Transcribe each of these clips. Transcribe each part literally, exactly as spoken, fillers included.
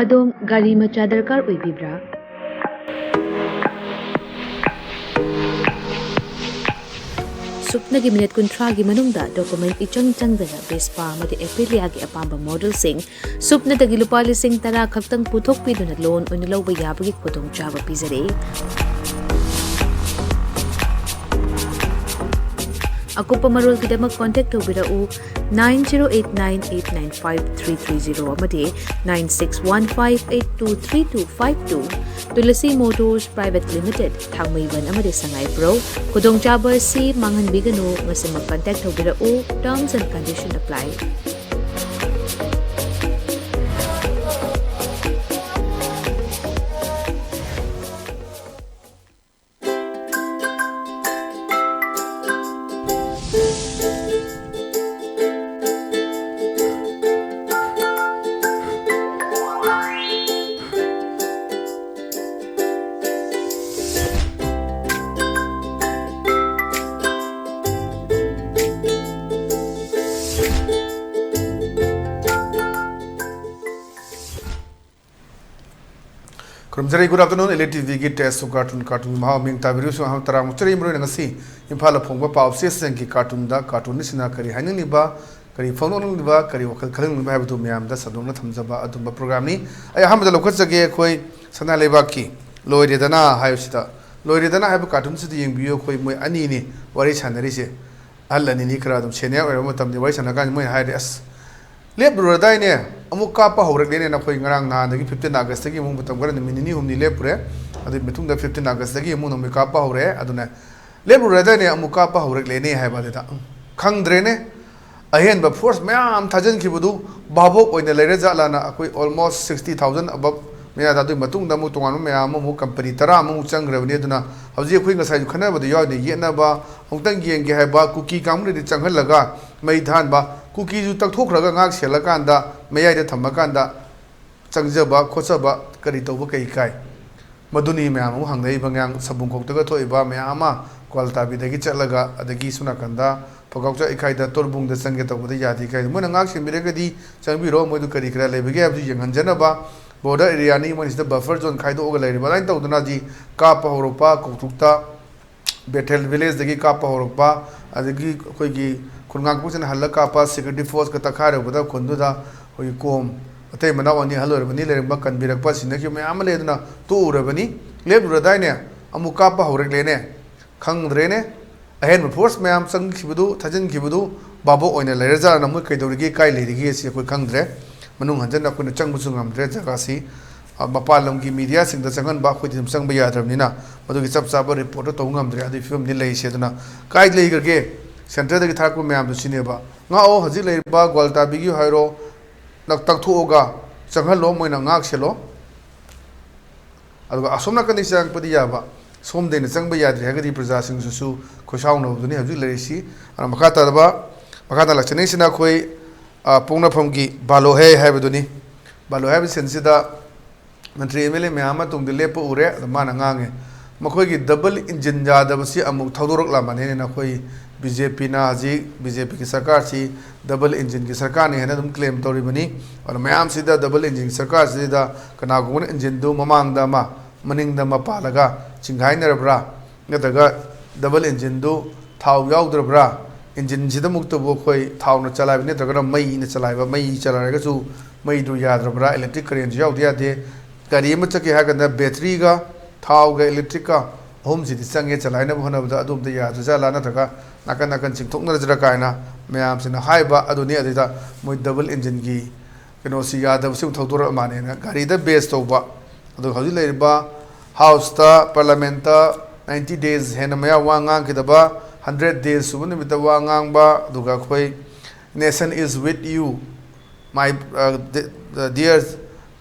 ꯑꯗꯣꯝ ꯒꯥꯔꯤ ꯃꯆꯥ ꯗꯔꯀꯥꯔ ꯑꯣꯏꯕꯤꯕ꯭ꯔꯥ? ꯁꯨꯞꯅꯒꯤ ꯃꯤꯅꯤꯠ ꯀꯨꯟꯊ꯭ꯔꯥꯒꯤ ꯃꯅꯨꯡꯗ ꯗꯣꯀꯨꯃꯦꯟ ꯏꯆꯪ ꯆꯪꯗꯅ ꯚꯦꯁꯄꯥ ꯑꯃꯗꯤ ꯑꯦꯄꯤꯂꯤꯌꯥꯒꯤ ꯑꯄꯥꯝꯕ ꯃꯣꯗꯦꯜꯁꯤꯡ ꯁꯨꯞꯅꯗꯒꯤ ꯂꯨꯄꯥ ꯂꯤꯁꯤꯡ ꯇꯔꯥ ꯈꯛꯇꯪ ꯄꯨꯊꯣꯛꯄꯤꯗꯨꯅ ꯂꯣꯟ ꯑꯣꯏꯅ ꯂꯧꯕ ꯌꯥꯕꯒꯤ ꯈꯨꯗꯣꯡꯆꯥꯕ ꯄꯤꯖꯔꯤ꯫ ꯑꯀꯨꯞꯄ ꯃꯔꯣꯜꯒꯤꯗꯃꯛ ꯀꯣꯟꯇꯦꯛ ꯇꯧꯕꯤꯔꯛꯎ, nine zero eight nine eight nine five three three zero ꯑꯃꯗꯤ nine six one five eight two three two five two꯫ Tulsi motors private limited, Thangmeiband ꯑꯃꯗꯤ ꯁꯉꯥꯏꯄ꯭ꯔꯧ꯫ ꯈꯨꯗꯣꯡꯆꯥꯕ ꯑꯁꯤ ꯃꯥꯡꯍꯟꯕꯤꯒꯅꯨ, ꯉꯁꯤꯃꯛ ꯀꯟꯇꯦꯛ ꯇꯧꯕꯤꯔꯛꯎ꯫ Terms and condition apply. ꯈꯨꯔꯨꯝꯖꯔꯤ꯫ Good afternoon, L A T Vꯒꯤ Taste of Cartoon, Cartoonꯒꯤ ꯃꯍꯥꯎ ꯃꯤꯡ ꯇꯥꯕꯤꯔꯤꯕꯁꯤꯡ ꯑꯍꯥꯟꯕ ꯇꯔꯥꯃꯨꯛ ꯆꯠꯆꯔꯤ꯫ ꯃꯔꯨꯑꯣꯏꯅ ꯉꯁꯤ ꯏꯝꯐꯥꯜꯗ ꯐꯣꯡꯕ ꯄꯥꯎ ꯆꯦꯁꯤꯡꯒꯤ cartoonꯗ cartoonistꯁꯤꯡꯅ ꯀꯔꯤ ꯍꯥꯏꯅꯤꯡꯂꯤꯕ, ꯀꯔꯤ ꯐꯣꯡꯗꯣꯛꯅꯤꯡꯂꯤꯕ, ꯀꯔꯤ ꯋꯥꯈꯜ ꯈꯜꯍꯟꯅꯤꯡꯂꯤꯕ ꯍꯥꯏꯕꯗꯨ ꯃꯌꯥꯝꯗ ꯁꯟꯗꯣꯛꯅ ꯊꯝꯖꯕ ꯑꯗꯨꯝꯕ programꯅꯤ꯫ ꯑꯩ ꯑꯍꯥꯟꯕꯗ ꯂꯧꯈꯠꯆꯒꯦ, ꯑꯩꯈꯣꯏ ꯁꯅꯥ ꯂꯩꯕꯥꯛꯀꯤ ꯂꯣꯏꯔꯦꯗꯅ ꯍꯥꯏꯕꯁꯤꯗ, ꯂꯣꯏꯔꯦꯗꯅ ꯍꯥꯏꯕ cartoonꯁꯤꯗ ꯌꯦꯡꯕꯤꯌꯨ꯫ ꯑꯩꯈꯣꯏ ꯃꯣꯏ ꯑꯅꯤꯅꯤ ꯋꯥꯔꯤ ꯁꯥꯟꯅꯔꯤꯁꯦ꯫ ꯑꯍꯜ ꯑꯅꯤꯅꯤ, ꯈꯔ ꯑꯗꯨꯝ senior ꯑꯣꯏꯔꯕ ꯃꯇꯝꯗ ꯋꯥꯔꯤ ꯁꯥꯟꯅ ꯀꯥꯟꯗ ꯃꯣꯏꯅ ꯍꯥꯏꯔꯦ, "ꯑꯁ, ꯂꯦꯞꯂꯨꯔꯗꯥꯏꯅꯦ, ꯑꯃꯨꯛ ꯀꯥꯞꯄ ꯍꯧꯔꯛꯂꯦꯅꯦ ꯅꯈꯣꯏ꯫ ꯉꯔꯥꯡ ꯅꯍꯥꯟꯗꯒꯤ fifteen Augustꯇꯒꯤ ꯑꯃꯨꯛ ꯃꯇꯝ ꯈꯔ ꯅꯨꯃꯤꯠ ꯅꯤꯅꯤ ꯍꯨꯝꯅꯤ ꯂꯦꯞꯄꯨꯔꯦ, ꯑꯗꯨꯒꯤ ꯃꯇꯨꯡꯗ fifteen Augustꯇꯒꯤ ꯑꯃꯨꯛ ꯅꯣꯡꯃꯩ ꯀꯥꯞꯄ ꯍꯧꯔꯦ, ꯑꯗꯨꯅ ꯂꯦꯞꯂꯨꯔꯗꯥꯏꯅꯦ, ꯑꯃꯨꯛ ꯀꯥꯞꯄ ꯍꯧꯔꯛꯂꯦꯅꯦ" ꯍꯥꯏꯕ ꯑꯗꯨꯗ, "ꯎꯝ, ꯈꯪꯗ꯭ꯔꯦꯅꯦ, ꯑꯍꯦꯟꯕ force ꯃꯌꯥꯝ ꯊꯥꯖꯤꯟꯈꯤꯕꯗꯨ ꯚꯥꯕꯣꯛ ꯑꯣꯏꯅ ꯂꯩꯔ ꯖꯥꯠꯂꯥꯅ꯫ ꯑꯩꯈꯣꯏ almost sixty thousand above ꯃꯌꯥꯗ, ꯑꯗꯨꯒꯤ ꯃꯇꯨꯡꯗ ꯑꯃꯨꯛ ꯇꯣꯉꯥꯟꯕ ꯃꯌꯥꯝ ꯑꯃꯃꯨꯛ company ꯇꯔꯥ ꯑꯃꯃꯨꯛ ꯆꯪꯈ꯭ꯔꯕꯅꯤ꯫ ꯑꯗꯨꯅ ꯍꯧꯖꯤꯛ ꯑꯩꯈꯣꯏ ꯉꯁꯥꯏꯁꯨ ꯈꯟꯅꯕꯗ ꯌꯥꯎꯔꯤꯅꯦ, ꯌꯦꯠꯅꯕ ꯑꯃꯨꯛꯇꯪ ꯌꯦꯡꯒꯦ ꯍꯥꯏꯕ, ꯀꯨꯀꯤ ꯀꯥꯡꯕꯨꯅꯗꯤ ꯆꯪꯍꯜꯂꯒ ꯃꯩ ꯊꯥꯍꯟꯕ, ꯀꯨꯀꯤꯁꯨ ꯇꯛꯊꯣꯛꯈ꯭ꯔꯒ ꯉꯥꯛ ꯁꯦꯜꯂꯀꯥꯟꯗ ꯃꯌꯥꯏꯗ ꯊꯝꯃꯀꯥꯟꯗ ꯆꯪꯖꯕ ꯈꯣꯠꯆꯕ ꯀꯔꯤ ꯇꯧꯕ ꯀꯩ ꯀꯥꯏ?" ꯃꯗꯨꯅꯤ ꯃꯌꯥꯝ ꯑꯃ ꯍꯪꯅꯔꯤꯕ꯫ ꯉꯔꯥꯡ ꯁꯕꯨꯡꯈꯣꯛꯇꯒ ꯊꯣꯛꯏꯕ ꯃꯌꯥꯝ ꯑꯃ ꯀ꯭ꯋꯥꯜꯇꯥꯕꯤꯗꯒꯤ ꯆꯠꯂꯒ, ꯑꯗꯒꯤ ꯁꯣꯝ ꯅꯥꯀꯟꯗ ꯐꯧꯀꯥꯎꯆꯥ ꯏꯀꯥꯏꯗ ꯇꯣꯔꯕꯨꯡꯗ ꯆꯪꯒꯦ ꯇꯧꯕꯗ ꯌꯥꯗꯦ ꯀꯥꯏ꯫ ꯃꯣꯏꯅ ꯉꯥꯛ ꯁꯦꯟꯕꯤꯔꯒꯗꯤ ꯆꯪꯕꯤꯔꯣ, ꯃꯣꯏꯗꯨ ꯀꯔꯤ ꯀꯔꯥ ꯂꯩꯕꯒꯦ ꯍꯥꯏꯕꯗꯨ ꯌꯦꯡꯍꯟꯖꯅꯕ꯫ border areaꯅꯤ, ꯃꯣꯏꯅ ꯁꯤꯗ buffer zone ꯈꯥꯏꯗꯣꯛꯑꯒ ꯂꯩꯔꯤꯕ꯫ ꯑꯗꯨꯃꯥꯏꯅ ꯇꯧꯗꯅ ꯍꯧꯖꯤꯛ ꯀꯥꯞꯄ ꯍꯧꯔꯛꯄ, ꯀꯧꯇ꯭ꯔꯨꯛꯇ ꯕꯦꯊꯦꯜ villageꯗꯒꯤ ꯀꯥꯞꯄ ꯍꯧꯔꯛꯄ, ꯑꯗꯒꯤ ꯑꯩꯈꯣꯏꯒꯤ ꯈꯨꯔꯉꯥꯡꯄꯣꯛꯁꯤꯅ ꯍꯜꯂ ꯀꯥꯞꯄ security forceꯀ ꯇꯛꯈꯥꯏꯔꯨꯕꯗ ꯈꯨꯟꯗꯨꯗ ꯑꯩꯈꯣꯏꯒꯤ ꯀꯣꯝ ꯑꯇꯩ ꯃꯅꯥꯎ ꯑꯅꯤ ꯑꯍꯜ ꯑꯣꯏꯔꯕꯅꯤ ꯂꯩꯔꯝꯕ ꯀꯟꯕꯤꯔꯛꯄ ꯁꯤꯟꯅꯈꯤꯕ ꯃꯌꯥꯝ ꯑꯃ ꯂꯩ꯫ ꯑꯗꯨꯅ ꯇꯣꯛꯎꯔꯕꯅꯤ, ꯂꯦꯞꯂꯨꯔꯗꯥꯏꯅꯦ, ꯑꯃꯨꯛ ꯀꯥꯞꯄ ꯍꯧꯔꯛꯂꯦꯅꯦ, ꯈꯪꯗ꯭ꯔꯦꯅꯦ꯫ ꯑꯍꯦꯟꯕ force ꯃꯌꯥꯝ ꯆꯪꯈꯤꯕꯗꯨ, ꯊꯥꯖꯤꯟꯈꯤꯕꯗꯨ ꯚꯥꯕꯣꯛ ꯑꯣꯏꯅ ꯂꯩꯔꯖꯥꯠꯂꯅ, ꯃꯣꯏ ꯀꯩꯗꯧꯔꯤꯒꯦ, ꯀꯥꯏ ꯂꯩꯔꯤꯒꯦ ꯁꯤ ꯑꯩꯈꯣꯏ ꯈꯪꯗ꯭ꯔꯦ꯫ ꯃꯅꯨꯡ ꯍꯟꯖꯟꯅ ꯑꯩꯈꯣꯏꯅ ꯆꯪꯕꯁꯨ ꯉꯝꯗ꯭ꯔꯦ ꯖꯒꯥꯁꯤ꯫ ꯑ, ꯃꯄꯥꯟ ꯂꯝꯒꯤ mediaꯁꯤꯡꯗ ꯆꯪꯍꯟꯕ, ꯑꯩꯈꯣꯏꯗꯤ ꯑꯗꯨꯝ ꯆꯪꯕ ꯌꯥꯗ꯭ꯔꯕꯅꯤꯅ ꯃꯗꯨꯒꯤ ꯆꯞ ꯆꯥꯕ reportꯇꯣ ꯇꯧꯕ ꯉꯝꯗ꯭ꯔꯦ꯫ ꯑꯗꯨꯒꯤ ꯐꯤꯕꯝꯗꯤ ꯂꯩꯔꯤꯁꯦ꯫ ꯑꯗꯨꯅ ꯀꯥꯏꯗ ꯂꯩꯈ꯭ꯔꯒꯦ? Centreꯗꯒꯤ ꯊꯥꯔꯛꯄ ꯃꯌꯥꯝꯗꯨ ꯁꯤꯅꯦꯕ꯫ ꯉꯥꯛꯑꯣ, ꯍꯧꯖꯤꯛ ꯂꯩꯔꯤꯕ ꯒ꯭ꯋꯥꯜꯇꯥꯕꯤꯒꯤ ꯍꯥꯏꯔꯣ, ꯅꯛ-, ꯇꯛꯊꯣꯛꯑꯒ ꯆꯪꯍꯜꯂꯣ, ꯃꯣꯏꯅ ꯉꯥꯛ ꯁꯦꯜꯂꯣ꯫ ꯑꯗꯨꯒ ꯑꯁꯣꯝ ꯅꯥꯀꯟꯗꯒꯤ ꯆꯪꯉꯛꯄꯗꯤ ꯌꯥꯕ, ꯁꯣꯝꯗꯩꯅ ꯆꯪꯕ ꯌꯥꯗ꯭ꯔꯦ ꯍꯥꯏꯔꯒꯗꯤ ꯄ꯭ꯔꯖꯥꯁꯤꯡꯁꯤꯁꯨ ꯈꯣꯏꯁꯥꯎꯅꯕꯗꯨꯅꯤ ꯍꯧꯖꯤꯛ ꯂꯩꯔꯤꯁꯤ꯫ ꯑꯗꯨꯅ ꯃꯈꯥ ꯇꯥꯔꯕ, ꯃꯈꯥ ꯇꯥꯅ ꯂꯥꯛꯆꯅꯤꯡꯉꯤꯁꯤꯅ ꯑꯩꯈꯣꯏ, ꯑ, ꯄꯣꯛꯅꯐꯝꯒꯤ ꯕꯥꯂꯣꯍꯦ ꯍꯥꯏꯕꯗꯨꯅꯤ꯫ ꯕꯥꯂꯣꯍꯦ ꯍꯥꯏꯕ ꯁꯤꯟꯁꯤꯗ ꯃꯟꯇ꯭ꯔꯤ MLA ꯃꯌꯥꯝ ꯑꯃ ꯇꯨꯡꯗ ꯂꯦꯞꯄ ꯎꯔꯦ꯫ ꯑꯗꯣ ꯃꯥꯅ ꯉꯥꯡꯉꯦ, ꯃꯈꯣꯏꯒꯤ double engine ꯌꯥꯗꯕꯁꯤ ꯑꯃꯨꯛ ꯊꯧꯗꯣꯔꯛꯂꯝꯃꯅꯤꯅ꯫ ꯑꯩꯈꯣꯏ BJPꯅ ꯍꯧꯖꯤꯛ, BJPꯒꯤ ꯁꯔꯀꯥꯔꯁꯤ double engineꯒꯤ ꯁꯔꯀꯥꯔꯅꯤ ꯍꯥꯏꯅ ꯑꯗꯨꯝ claim ꯇꯧꯔꯤꯕꯅꯤ꯫ ꯑꯗꯨꯅ ꯃꯌꯥꯝꯁꯤꯗ double engine ꯁꯔꯀꯥꯔꯁꯤꯗ ꯀꯅꯥꯒꯨꯝꯕꯅ engineꯗꯨ ꯃꯃꯥꯡꯗ ꯑꯃ, ꯃꯅꯤꯡꯗ ꯑꯃ ꯄꯥꯜꯂꯒ ꯆꯤꯡꯒꯥꯏꯅꯔꯕ꯭ꯔꯥ, ꯅꯠꯇ꯭ꯔꯒ double engineꯗꯨ ꯊꯥꯎ ꯌꯥꯎꯗ꯭ꯔꯕ꯭ꯔꯥ, engineꯁꯤꯗꯃꯨꯛꯇꯕꯨ ꯑꯩꯈꯣꯏ ꯊꯥꯎꯅ ꯆꯂꯥꯏꯕ ꯅꯠꯇ꯭ꯔꯒꯅ ꯃꯩꯅ ꯆꯂꯥꯏꯕ, ꯃꯩ ꯆꯂꯥꯏꯔꯒꯁꯨ ꯃꯩꯗꯨ ꯌꯥꯗ꯭ꯔꯕ꯭ꯔꯥ, electric currentꯁꯨ ꯌꯥꯎꯗ ꯌꯥꯗꯦ꯫ ꯒꯥꯔꯤ ꯑꯃ ꯆꯠꯀꯦ ꯍꯥꯏꯔ ꯀꯥꯟꯗ batteryꯒ, ꯊꯥꯎꯒ, electricꯀ ꯑꯍꯨꯝꯁꯤꯗꯤ ꯆꯪꯉꯦ ꯆꯂꯥꯏꯅꯕ ꯍꯣꯠꯅꯕꯗ꯫ ꯑꯗꯨ ꯑꯝꯇ ꯌꯥꯗ꯭ꯔꯖꯥꯠꯂꯥ, ꯅꯠꯇ꯭ꯔꯒ ꯅꯥꯀꯟ ꯅꯥꯀꯟ ꯆꯤꯡꯊꯣꯛꯅꯔꯁꯤꯔꯥ ꯀꯥꯏꯅ ꯃꯌꯥꯝꯁꯤꯅ ꯍꯥꯏꯕ ꯑꯗꯨꯅꯤ꯫ ꯑꯗꯨꯗ ꯃꯣꯏ double engineꯒꯤ ꯀꯩꯅꯣꯁꯤ ꯌꯥꯗꯕꯁꯤ ꯑꯃꯨꯛ ꯊꯧꯗꯣꯔꯛꯑ ꯃꯥꯜꯂꯦꯅ꯫ ꯒꯥꯔꯤꯗ base ꯇꯧꯕ, ꯑꯗꯨꯒ ꯍꯧꯖꯤꯛ ꯂꯩꯔꯤꯕ Houseꯇ, Parliamentꯇ ninety days ꯍꯦꯟꯅ ꯃꯌꯥ ꯋꯥ ꯉꯥꯡꯈꯤꯗꯕ, hundred days ꯁꯨꯕ ꯅꯨꯃꯤꯠꯇ ꯋꯥ ꯉꯥꯡꯕ, ꯑꯗꯨꯒ ꯑꯩꯈꯣꯏ "Nation is with you, my, uh, de-, the dear,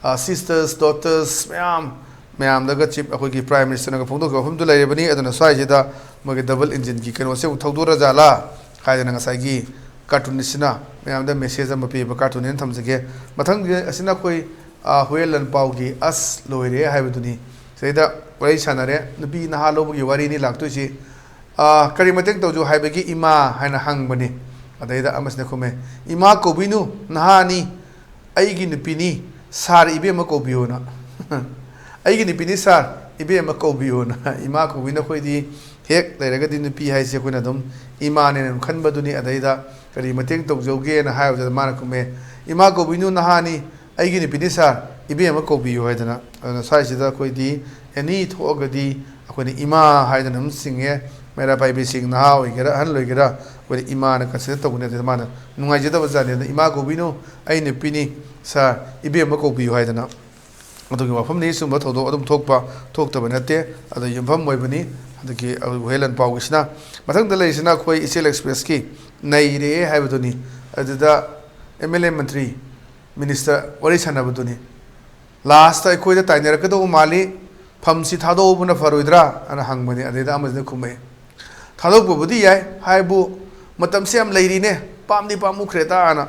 uh, sisters, daughters" ꯃꯌꯥꯝ, ꯃꯌꯥꯝꯗꯒ chief, ꯑꯩꯈꯣꯏꯒꯤ Prime Ministerꯅꯒ ꯐꯣꯡꯗꯣꯛꯈꯤꯕ ꯃꯐꯝꯗꯨ ꯂꯩꯔꯤꯕꯅꯤ꯫ ꯑꯗꯨꯅ ꯁ꯭ꯋꯥꯏꯁꯤꯗ ꯃꯣꯏꯒꯤ double engineꯒꯤ ꯀꯩꯅꯣꯁꯦ ꯑꯃꯨꯛ ꯊꯧꯗꯣꯔꯖꯥꯠꯂꯥ ꯍꯥꯏꯗꯅ ꯉꯁꯥꯏꯒꯤ cartoonistꯁꯤꯅ ꯃꯌꯥꯝꯗ message ꯑꯃ ꯄꯤꯕ cartoon ꯍꯥꯏꯅ ꯊꯝꯖꯒꯦ꯫ ꯃꯊꯪꯒꯤ ꯑꯁꯤꯅ ꯑꯩꯈꯣꯏ, ꯑ, ꯍꯨꯌꯦꯟ ꯂꯟꯄꯥꯎꯒꯤ "ꯑꯁ ꯂꯣꯏꯔꯦ" ꯍꯥꯏꯕꯗꯨꯅꯤ꯫ ꯁꯤꯗꯩꯗ ꯋꯥꯔꯤ ꯁꯥꯟꯅꯔꯦ, ꯅꯨꯄꯤ ꯅꯍꯥ ꯂꯧꯕꯒꯤ ꯋꯥꯔꯤꯅꯤ ꯂꯥꯛꯇꯣꯏꯁꯤ꯫ "ꯑ, ꯀꯔꯤ ꯃꯇꯦꯡ ꯇꯧꯖꯧ ꯍꯥꯏꯕꯒꯤ ꯏꯃꯥ?" ꯍꯥꯏꯅ ꯍꯪꯕꯅꯤ꯫ ꯑꯗꯩꯗ ꯑꯃꯁꯤꯅ ꯈꯨꯝꯃꯦ, "ꯏꯃꯥ ꯀꯧꯕꯤꯅꯨ, ꯅꯍꯥꯅꯤ, ꯑꯩꯒꯤ ꯅꯨꯄꯤꯅꯤ, ꯁꯥꯔ, ꯏꯕꯦꯝꯃ ꯀꯧꯕꯤꯌꯣꯅ꯫ ꯑꯩꯒꯤ ꯅꯨꯄꯤꯅꯤ ꯁꯥꯔ, ꯏꯕꯦꯝꯃ ꯀꯧꯕꯤꯌꯣꯅ꯫ ꯏꯃꯥ ꯀꯧꯕꯤꯅ ꯑꯩꯈꯣꯏꯗꯤ ꯍꯦꯛ ꯂꯩꯔꯒꯗꯤ ꯅꯨꯄꯤ ꯍꯥꯏꯁꯦ ꯑꯩꯈꯣꯏꯅ ꯑꯗꯨꯝ ꯏꯃꯥꯅꯦꯅ ꯑꯗꯨꯝ ꯈꯟꯕꯗꯨꯅꯤ꯫ ꯑꯗꯩꯗ ꯀꯔꯤ ꯃꯇꯦꯡ ꯇꯧꯖꯧꯒꯦꯅ ꯍꯥꯏꯕꯗ ꯃꯥꯅ ꯈꯨꯝꯃꯦ, "ꯏꯃꯥ ꯀꯧꯕꯤꯅꯨ, ꯅꯍꯥꯅꯤ, ꯑꯩꯒꯤ ꯅꯨꯄꯤꯅꯤ ꯁꯥꯔ, ꯏꯕꯦꯝꯃ ꯀꯧꯕꯤꯌꯨ" ꯍꯥꯏꯗꯅ꯫ ꯑꯗꯨꯅ ꯁ꯭ꯋꯥꯏꯁꯤꯗ ꯑꯩꯈꯣꯏꯗꯤ ꯑꯦꯅꯤ ꯊꯣꯛꯑꯒꯗꯤ ꯑꯩꯈꯣꯏꯅ ꯏꯃꯥ ꯍꯥꯏꯗꯅ ꯑꯗꯨꯝ ꯆꯤꯡꯉꯦ꯫ ꯃꯩꯔꯥ ꯄꯥꯏꯕꯤꯁꯤꯡ, ꯅꯍꯥ ꯑꯣꯏꯒꯦꯔꯥ ꯑꯍꯜ ꯑꯣꯏꯒꯦꯔꯥ, ꯑꯩꯈꯣꯏꯅ ꯏꯃꯥꯅ ꯀꯟꯁꯤꯗꯔ ꯇꯧꯒꯅꯤ꯫ ꯑꯗꯨꯗ ꯃꯥꯅ ꯅꯨꯡꯉꯥꯏꯖꯗꯕ ꯖꯥꯠꯅꯤ꯫ ꯑꯗꯨꯅ "ꯏꯃꯥ ꯀꯧꯕꯤꯅꯨ, ꯑꯩ ꯅꯨꯄꯤꯅꯤ ꯁꯥꯔ, ꯏꯕꯦꯝꯃ ꯀꯧꯕꯤꯌꯨ" ꯍꯥꯏꯗꯅ꯫ ꯑꯗꯨꯒꯤ ꯋꯥꯐꯝꯅꯤ꯫ ꯁꯨꯝꯕ ꯊꯧꯗꯣꯛ ꯑꯗꯨꯝ ꯊꯣꯛꯄ, ꯊꯣꯛꯇꯕ ꯅꯠꯇꯦ꯫ ꯑꯗꯨ ꯌꯨꯝꯐꯝ ꯑꯣꯏꯕꯅꯤ꯫ ꯑꯗꯒꯤ ꯋꯥꯍꯦꯡꯕꯝ ꯄꯥꯎꯒꯤꯁꯤꯅ꯫ ꯃꯊꯪꯗ ꯂꯩꯔꯤꯁꯤꯅ ꯑꯩꯈꯣꯏ ꯏꯆꯦꯜ ꯑꯦꯛꯁꯄ꯭ꯔꯦꯁꯀꯤ ꯅꯩꯔꯦ ꯍꯥꯏꯕꯗꯨꯅꯤ꯫ ꯑꯗꯨꯗ M L A, Mantri, minister ꯋꯥꯔꯤ ꯁꯥꯟꯅꯕꯗꯨꯅꯤ꯫ ꯂꯥꯁꯇ ꯑꯩꯈꯣꯏꯗ ꯇꯥꯏꯅꯔꯛꯀꯗꯧꯕ ꯃꯥꯜꯂꯤ, "ꯐꯝꯁꯤ ꯊꯥꯗꯣꯛꯍꯧꯕꯅ ꯐꯔꯣꯏꯗ꯭ꯔꯥ?" ꯑꯅ ꯍꯪꯕꯅꯤ꯫ ꯑꯗꯩꯗ ꯑꯃꯁꯤꯅ ꯈꯨꯝꯃꯛꯑꯦ, "ꯊꯥꯗꯣꯛꯄꯕꯨꯗꯤ ꯌꯥꯏ, ꯍꯥꯏꯕꯨ ꯃꯇꯝꯁꯤ ꯌꯥꯝ ꯂꯩꯔꯤꯅꯦ, ꯄꯥꯝꯗꯤ ꯄꯥꯝꯃꯨꯈ꯭ꯔꯦꯗ" ꯑꯅ꯫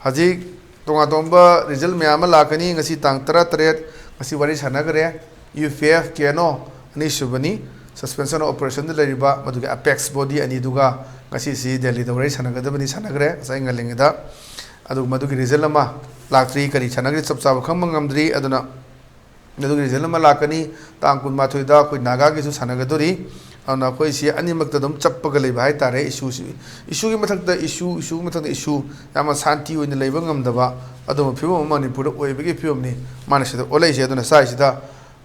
ꯍꯧꯖꯤꯛ ꯇꯣꯉꯥꯟ ꯇꯣꯉꯥꯟꯕ ꯔꯤꯖꯜ ꯃꯌꯥꯝ ꯑꯃ ꯂꯥꯛꯀꯅꯤ꯫ ꯉꯁꯤ ꯇꯥꯡ ꯇꯔꯥꯇꯔꯦꯠ, ꯉꯁꯤ ꯋꯥꯔꯤ ꯁꯥꯟꯅꯈ꯭ꯔꯦ꯫ U P F, K N O ꯑꯅꯤꯁꯨꯕꯅꯤ, ꯁꯁꯄꯦꯟꯁꯟ ꯑꯣꯐ ꯑꯣꯄꯔꯦꯁꯟꯗ ꯂꯩꯔꯤꯕ ꯃꯗꯨꯒꯤ ꯑꯄꯦꯛꯁ ꯕꯣꯗꯤ ꯑꯅꯤꯗꯨꯒ ꯉꯁꯤꯁꯤ ꯗꯦꯜꯂꯤꯗ ꯋꯥꯔꯤ ꯁꯥꯟꯅꯒꯗꯕꯅꯤ, ꯁꯥꯟꯅꯈ꯭ꯔꯦ ꯉꯁꯥꯏ ꯉꯜꯂꯤꯉꯩꯗ꯫ ꯑꯗꯨꯒ ꯃꯗꯨꯒꯤ ꯔꯤꯖꯜ ꯑꯃ ꯂꯥꯛꯇ꯭ꯔꯤ, ꯀꯔꯤ ꯁꯥꯟꯅꯈ꯭ꯔꯤ ꯆꯞ ꯆꯥꯕ ꯈꯪꯕ ꯉꯝꯗ꯭ꯔꯤ꯫ ꯑꯗꯨꯅ ꯃꯗꯨꯒꯤ ꯔꯤꯖꯜ ꯑꯃ ꯂꯥꯛꯀꯅꯤ꯫ ꯇꯥꯡ ꯀꯨꯟꯃꯥꯊꯣꯏꯗ ꯑꯩꯈꯣꯏ ꯅꯥꯒꯥꯒꯤꯁꯨ ꯁꯥꯟꯅꯒꯗꯣꯔꯤ꯫ ꯑꯗꯨꯅ ꯑꯩꯈꯣꯏꯁꯤ ꯑꯅꯤꯃꯛꯇ ꯑꯗꯨꯝ ꯆꯞꯄꯒ ꯂꯩꯕ ꯍꯥꯏꯇꯥꯔꯦ꯫ ꯏꯁꯨꯁꯤ, ꯏꯁꯨꯒꯤ ꯃꯊꯛꯇ ꯏꯁꯨ, ꯏꯁꯨꯒꯤ ꯃꯊꯛꯇ ꯏꯁꯨ, ꯌꯥꯝꯅ ꯁꯥꯟꯇꯤ ꯑꯣꯏꯅ ꯂꯩꯕ ꯉꯝꯗꯕ ꯑꯗꯨꯒꯨꯝꯕ ꯐꯤꯕꯝ ꯑꯃ ꯃꯅꯤꯄꯨꯔꯗ ꯑꯣꯏꯕꯒꯤ ꯐꯤꯕꯝꯅꯤ ꯃꯥꯅ ꯁꯤꯗ ꯑꯣꯜꯂꯛꯏꯁꯦ꯫ ꯑꯗꯨꯅ ꯁ꯭ꯋꯥꯏꯁꯤꯗ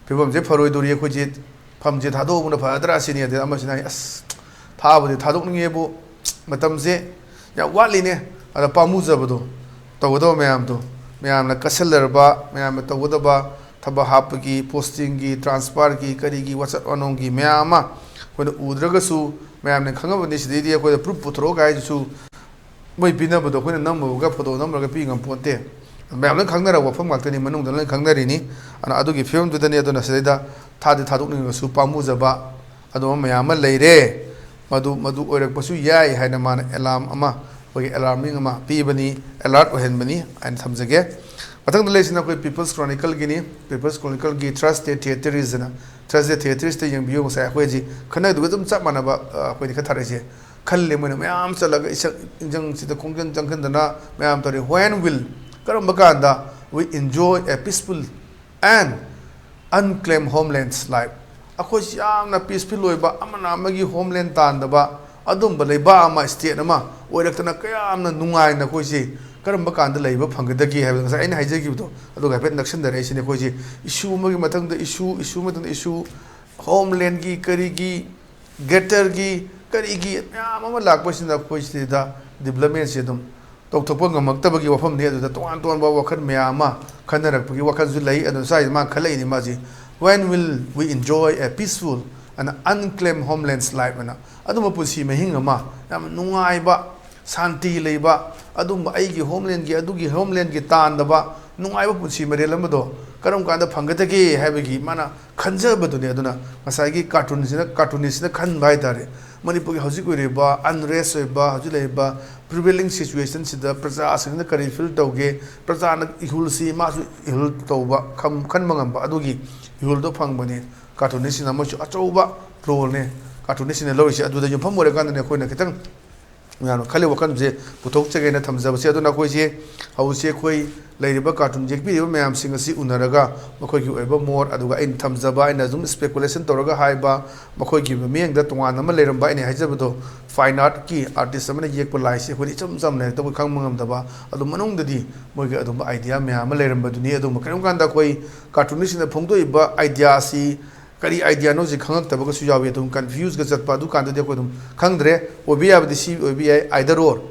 ꯐꯤꯕꯝꯁꯦ ꯐꯔꯣꯏꯗꯣꯔꯤ, ꯑꯩꯈꯣꯏꯁꯦ ꯐꯝꯁꯦ ꯊꯥꯗꯣꯛꯍꯧꯕꯅ ꯐꯒꯗ꯭ꯔꯥ ꯁꯤꯅꯤ꯫ ꯑꯗꯩ ꯑꯃꯁꯤꯅ ꯍꯥꯏ, "ꯑꯁ, ꯊꯥꯕꯨꯗꯤ ꯊꯥꯗꯣꯛꯅꯤꯡꯉꯦꯕꯨ, ꯃꯇꯝꯁꯦ ꯌꯥꯝ ꯋꯥꯠꯂꯤꯅꯦ, ꯑꯗ ꯄꯥꯝꯃꯨꯖꯕꯗꯣ, ꯇꯧꯒꯗꯕ ꯃꯌꯥꯝꯗꯣ, ꯃꯌꯥꯝꯅ ꯀꯠꯁꯜꯂꯔꯕ, ꯃꯌꯥꯝꯅ ꯇꯧꯒꯗꯕ ꯊꯕꯛ ꯍꯥꯞꯄꯒꯤ, ꯄꯣꯁꯇꯤꯡꯒꯤ, ꯇ꯭ꯔꯥꯟꯁꯐꯔꯒꯤ, ꯀꯔꯤꯒꯤ, ꯋꯥꯆꯠ ꯋꯥꯅꯣꯝꯒꯤ ꯃꯌꯥꯝ ꯑꯃ ꯑꯩꯈꯣꯏꯅ ꯎꯗ꯭ꯔꯒꯁꯨ, ꯃꯌꯥꯝꯅ ꯈꯪꯉꯕꯅꯤ꯫ ꯁꯤꯗꯩꯗꯤ ꯑꯩꯈꯣꯏꯗ ꯄ꯭ꯔꯨꯐ ꯄꯨꯊꯣꯔꯛꯑꯣ ꯍꯥꯏꯗꯨꯁꯨ ꯃꯣꯏ ꯄꯤꯅꯕꯗꯣ ꯑꯩꯈꯣꯏꯅ ꯅꯝꯃꯨꯔꯒ, ꯐꯣꯇꯣ ꯅꯝꯃꯨꯔꯒ ꯄꯤ ꯉꯝꯄꯣꯟꯇꯦ꯫ ꯃꯌꯥꯝ ꯂꯣꯏ ꯈꯪꯅꯔꯕ ꯋꯥꯐꯝ ꯉꯥꯛꯇꯅꯤ, ꯃꯅꯨꯡꯗ ꯂꯣꯏ ꯈꯪꯅꯔꯤꯅꯤ꯫ ꯑꯗꯨꯅ ꯑꯗꯨꯒꯤ ꯐꯤꯕꯝꯗꯨꯗꯅꯤ꯫ ꯑꯗꯨꯅ ꯁꯤꯗꯩꯗ ꯊꯥꯗꯤ ꯊꯥꯗꯣꯛꯅꯤꯡꯉꯒꯁꯨ ꯄꯥꯝꯃꯨꯖꯕ ꯑꯗꯨꯝꯕ ꯃꯌꯥꯝ ꯑꯃ ꯂꯩꯔꯦ꯫ ꯃꯗꯨ, ꯃꯗꯨ ꯑꯣꯏꯔꯛꯄꯁꯨ ꯌꯥꯏ ꯍꯥꯏꯅ ꯃꯥꯅ ꯑꯦꯂꯥꯔꯝ ꯑꯃ, ꯑꯩꯈꯣꯏꯒꯤ ꯑꯦꯂꯥꯔꯃꯤꯡ ꯑꯃ ꯄꯤꯕꯅꯤ, ꯑꯦꯂꯔꯠ ꯑꯣꯏꯍꯟꯕꯅꯤ ꯍꯥꯏꯅ ꯊꯝꯖꯒꯦ꯫ ꯃꯊꯪꯗ ꯂꯩꯔꯤꯁꯤꯅ ꯑꯩꯈꯣꯏ ꯄꯤꯄꯜꯁ ꯀ꯭ꯔꯣꯅꯤꯀꯜꯒꯤꯅꯤ꯫ ꯄꯤꯄꯜꯁ ꯀ꯭ꯔꯣꯅꯤꯀꯜꯒꯤ ꯊꯔꯁꯗꯦ ꯊꯤꯌꯦꯇꯔꯤꯁ ꯑꯅ, ꯊꯔꯁꯗꯦ ꯊꯤꯌꯦꯇꯔꯤꯁꯇ ꯌꯦꯡꯕꯤꯌꯨ꯫ ꯉꯁꯥꯏ ꯑꯩꯈꯣꯏ ꯍꯧꯖꯤꯛ ꯈꯟꯅꯗꯨꯒ ꯑꯗꯨꯝ ꯆꯞ ꯃꯥꯟꯅꯕ, ꯑ, ꯑꯩꯈꯣꯏꯗꯤ ꯈꯔ ꯊꯥꯔꯛꯏꯁꯦ꯫ ꯈꯜꯂꯦ ꯃꯣꯏꯅ ꯃꯌꯥꯝ ꯆꯠꯂꯒ ꯏꯁꯛ ꯏꯟꯖꯪꯁꯤꯗ ꯈꯣꯡꯖꯪ ꯆꯪꯁꯤꯟꯗꯅ ꯃꯌꯥꯝ ꯇꯧꯔꯤ꯫ When will? ꯀꯔꯝꯕ ꯀꯥꯟꯗ? We enjoy a peaceful and unclaimed homeland's life. ꯑꯩꯈꯣꯏꯁꯤ ꯌꯥꯝꯅ ꯄꯤꯁꯐꯨꯜ ꯑꯣꯏꯕ, ꯑꯃꯅ ꯑꯃꯒꯤ ꯍꯣꯝꯂꯦꯟ ꯇꯥꯟꯗꯕ, ꯑꯗꯨꯝꯕ ꯂꯩꯕꯥꯛ ꯑꯃ, ꯁ꯭ꯇꯦꯠ ꯑꯃ ꯑꯣꯏꯔꯛꯇꯅ ꯀꯌꯥꯝꯅ ꯅꯨꯡꯉꯥꯏꯅ ꯑꯩꯈꯣꯏꯁꯤ ꯀꯔꯝꯕ ꯀꯥꯟꯗ ꯂꯩꯕ ꯐꯪꯒꯗꯒꯦ ꯍꯥꯏꯕꯗꯣ ꯉꯁꯥꯏ ꯑꯩꯅ ꯍꯥꯏꯖꯈꯤꯕꯗꯣ ꯑꯗꯨꯒ ꯍꯥꯏꯐꯦꯠ ꯅꯛꯁꯤꯟꯅꯔꯛꯏꯁꯤꯅꯦ꯫ ꯑꯩꯈꯣꯏꯁꯤ ꯏꯁꯨ ꯑꯃꯒꯤ ꯃꯊꯪꯗ ꯏꯁꯨ, ꯏꯁꯨ ꯃꯊꯪꯗ ꯏꯁꯨ, ꯍꯣꯝꯂꯦꯟꯒꯤ ꯀꯔꯤꯒꯤ ꯒꯦꯇꯔꯒꯤ ꯀꯔꯤꯒꯤ ꯃꯌꯥꯝ ꯑꯃ ꯂꯥꯛꯄꯁꯤꯅ ꯑꯩꯈꯣꯏ ꯁꯤꯗ ꯗꯤꯕꯂꯞꯃꯦꯟꯁꯦ ꯑꯗꯨꯝ ꯇꯧꯊꯣꯛꯄ ꯉꯝꯃꯛꯇꯕꯒꯤ ꯋꯥꯐꯝꯅꯤ꯫ ꯑꯗꯨꯗ ꯇꯣꯉꯥꯟ ꯇꯣꯉꯥꯟꯕ ꯋꯥꯈꯜ ꯃꯌꯥꯝ ꯑꯃ ꯈꯟꯅꯔꯛꯄꯒꯤ ꯋꯥꯈꯜꯁꯨ ꯂꯩ꯫ ꯑꯗꯨꯅ ꯁ꯭ꯋꯥꯏꯗ ꯃꯥꯅ ꯈꯜꯂꯛꯏꯅꯤ ꯃꯥꯁꯤ, "When will we enjoy a peaceful and unclaimed homeland's life?" ꯍꯥꯏꯅ ꯑꯗꯨꯝꯕ ꯄꯨꯟꯁꯤ ꯃꯍꯤꯡ ꯑꯃ, ꯌꯥꯝ ꯅꯨꯡꯉꯥꯏꯕ, ꯁꯥꯟꯇꯤ ꯂꯩꯕ, ꯑꯗꯨꯝꯕ ꯑꯩꯒꯤ ꯍꯣꯝꯂꯦꯟꯒꯤ, ꯑꯗꯨꯒꯤ ꯍꯣꯝꯂꯦꯟꯒꯤ ꯇꯥꯟꯗꯕ ꯅꯨꯡꯉꯥꯏꯕ ꯄꯨꯟꯁꯤ ꯃꯔꯦꯜ ꯑꯃꯗꯣ ꯀꯔꯝ ꯀꯥꯟꯗ ꯐꯪꯒꯗꯒꯦ ꯍꯥꯏꯕꯒꯤ ꯃꯥꯅ ꯈꯟꯖꯕꯗꯨꯅꯤ꯫ ꯑꯗꯨꯅ ꯉꯁꯥꯏꯒꯤ ꯀꯥꯔꯇꯨꯟꯁꯤꯅ, ꯀꯥꯔꯇꯨꯅꯤꯁꯁꯤꯅ ꯈꯟꯕ ꯍꯥꯏꯇꯥꯔꯦ, ꯃꯅꯤꯄꯨꯔꯒꯤ ꯍꯧꯖꯤꯛ ꯑꯣꯏꯔꯤꯕ ꯑꯟꯔꯦꯁ ꯑꯣꯏꯕ, ꯍꯧꯖꯤꯛ ꯂꯩꯔꯤꯕ ꯄ꯭ꯔꯤꯚꯦꯂꯤꯡ ꯁꯤꯆꯨꯋꯦꯁꯟꯁꯤꯗ ꯄ꯭ꯔꯖꯥꯁꯤꯡꯁꯤꯅ ꯀꯔꯤ ꯐꯤꯜ ꯇꯧꯒꯦ, ꯄ꯭ꯔꯖꯥꯅ ꯏꯍꯨꯜꯁꯤ ꯃꯥꯁꯨ ꯏꯍꯨꯜ ꯇꯧꯕ, ꯈꯝ-, ꯈꯟꯕ ꯉꯝꯕ ꯑꯗꯨꯒꯤ ꯏꯍꯨꯜꯗꯣ ꯐꯪꯕꯅꯤ꯫ ꯀꯥꯔꯇꯨꯅꯤꯁꯁꯤꯅ ꯃꯣꯏꯁꯨ ꯑꯆꯧꯕ ꯔꯣꯜꯅꯦ ꯀꯥꯔꯇꯨꯅꯤꯁꯁꯤꯅ ꯂꯧꯔꯤꯁꯦ꯫ ꯑꯗꯨꯗ ꯌꯨꯝꯐꯝ ꯑꯣꯏꯔꯀꯥꯟꯗꯅꯦ ꯑꯩꯈꯣꯏꯅ ꯈꯤꯇꯪ ꯃꯌꯥꯝꯅ ꯈꯜꯂꯤ ꯋꯥꯈꯜꯁꯦ ꯄꯨꯊꯣꯛꯆꯒꯦꯅ ꯊꯝꯖꯕꯁꯦ꯫ ꯑꯗꯨꯅ ꯑꯩꯈꯣꯏꯁꯦ ꯍꯧꯖꯤꯛꯁꯦ ꯑꯩꯈꯣꯏ ꯂꯩꯔꯤꯕ ꯀꯥꯔꯇꯨꯟ ꯌꯦꯛꯄꯤꯔꯤꯕ ꯃꯌꯥꯝꯁꯤꯡ ꯑꯁꯤ ꯎꯅꯔꯒ ꯃꯈꯣꯏꯒꯤ ꯑꯣꯏꯕ ꯃꯣꯠ, ꯑꯗꯨꯒ ꯑꯩꯅ ꯊꯝꯖꯕ, ꯑꯩꯅ ꯑꯗꯨꯝ ꯏꯁꯄꯦꯀꯨꯂꯦꯁꯟ ꯇꯧꯔꯒ ꯍꯥꯏꯕ, ꯃꯈꯣꯏꯒꯤ ꯃꯤꯠꯌꯦꯡꯗ ꯇꯣꯉꯥꯟꯅ ꯑꯃ ꯂꯩꯔꯝꯕ, ꯑꯩꯅ ꯍꯥꯏꯖꯕꯗꯣ ꯐꯥꯏꯟ ꯑꯥꯔꯠꯀꯤ ꯑꯥꯔꯇꯤꯁ ꯑꯃꯅ ꯌꯦꯛꯄ ꯂꯥꯏꯁꯦ ꯑꯩꯈꯣꯏꯅ ꯏꯆꯝ ꯆꯝꯅ ꯍꯦꯛꯇ ꯑꯩꯈꯣꯏ ꯈꯪꯕ ꯉꯝꯗꯕ, ꯑꯗꯨ ꯃꯅꯨꯡꯗꯗꯤ ꯃꯣꯏꯒꯤ ꯑꯗꯨꯝꯕ ꯑꯥꯏꯗꯤꯌꯥ ꯃꯌꯥꯝ ꯑꯃ ꯂꯩꯔꯝꯕꯗꯨꯅꯤ꯫ ꯑꯗꯨꯝꯕ ꯀꯔꯤꯒꯨꯝꯕ ꯀꯥꯟꯗ ꯑꯩꯈꯣꯏ ꯀꯥꯔꯇꯨꯅꯤꯁꯁꯤꯡꯅ ꯐꯣꯡꯗꯣꯛꯏꯕ ꯑꯥꯏꯗꯤꯌꯥ ꯑꯁꯤ ꯀꯔꯤ ꯑꯥꯏꯗꯤꯌꯥꯅꯣꯁꯤ ꯈꯪꯉꯛꯇꯕꯒꯁꯨ ꯌꯥꯎꯏ꯫ ꯑꯗꯨꯝ ꯀꯟꯐ꯭ꯌꯨꯁꯀ ꯆꯠꯄ, ꯑꯗꯨꯀꯥꯟꯗꯗꯤ ꯑꯩꯈꯣꯏ ꯑꯗꯨꯝ ꯈꯪꯗ꯭ꯔꯦ꯫ ꯑꯣꯏꯕ ꯌꯥꯕꯗꯤ ꯁꯤ ꯑꯣꯏꯕ ꯌꯥꯏ, either or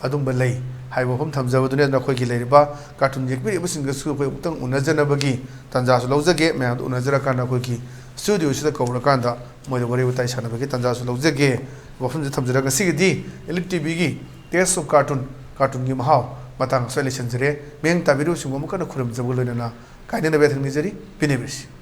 ꯑꯗꯨꯝꯕ ꯂꯩ ꯍꯥꯏꯕ ꯋꯥꯐꯝ ꯊꯝꯖꯕꯗꯨꯅꯤ꯫ ꯑꯗꯨꯅ ꯑꯩꯈꯣꯏꯒꯤ ꯂꯩꯔꯤꯕ ꯀꯥꯔꯇꯨꯟ ꯌꯦꯛꯄꯤꯔꯤꯕꯁꯤꯡꯒꯁꯨ ꯑꯩꯈꯣꯏ ꯑꯃꯨꯛꯇꯪ ꯎꯅꯖꯅꯕꯒꯤ ꯇꯥꯟꯖꯥꯁꯨ ꯂꯧꯖꯒꯦ꯫ ꯃꯌꯥꯝꯗꯨ ꯎꯅꯖꯔꯀꯥꯟꯗ ꯑꯩꯈꯣꯏꯒꯤ ꯁ꯭ꯇꯨꯗꯤꯑꯣꯁꯤꯗ ꯀꯧꯔꯀꯥꯟꯗ ꯃꯣꯏꯗ ꯋꯥꯔꯤ ꯋꯥꯇꯥꯏ ꯁꯥꯟꯅꯕꯒꯤ ꯇꯥꯟꯖꯥꯁꯨ ꯂꯧꯖꯒꯦ꯫ ꯋꯥꯐꯝꯁꯤ ꯊꯝꯖꯔꯒ ꯉꯁꯤꯒꯤꯗꯤ ꯏꯂꯤꯠ ꯇꯤꯚꯤꯒꯤ Taste of Cartoon, ꯀꯥꯔꯇꯨꯟꯒꯤ ꯃꯍꯥꯎ ꯃꯇꯥꯡ ꯑꯁ꯭ꯋꯥꯏ ꯂꯣꯏꯁꯤꯟꯖꯔꯦ꯫ ꯃꯤꯠꯌꯦꯡ ꯇꯥꯕꯤꯔꯤꯕꯁꯤꯡꯕꯨ ꯑꯃꯨꯛ ꯍꯟꯅ ꯈꯨꯔꯨꯝꯖꯕꯒ ꯂꯣꯏꯅꯅ ꯀꯥꯏꯅꯅꯕ ꯌꯥꯊꯪ ꯅꯤꯖꯔꯤ꯫ ꯄꯤꯅꯕꯤꯔꯁꯤ꯫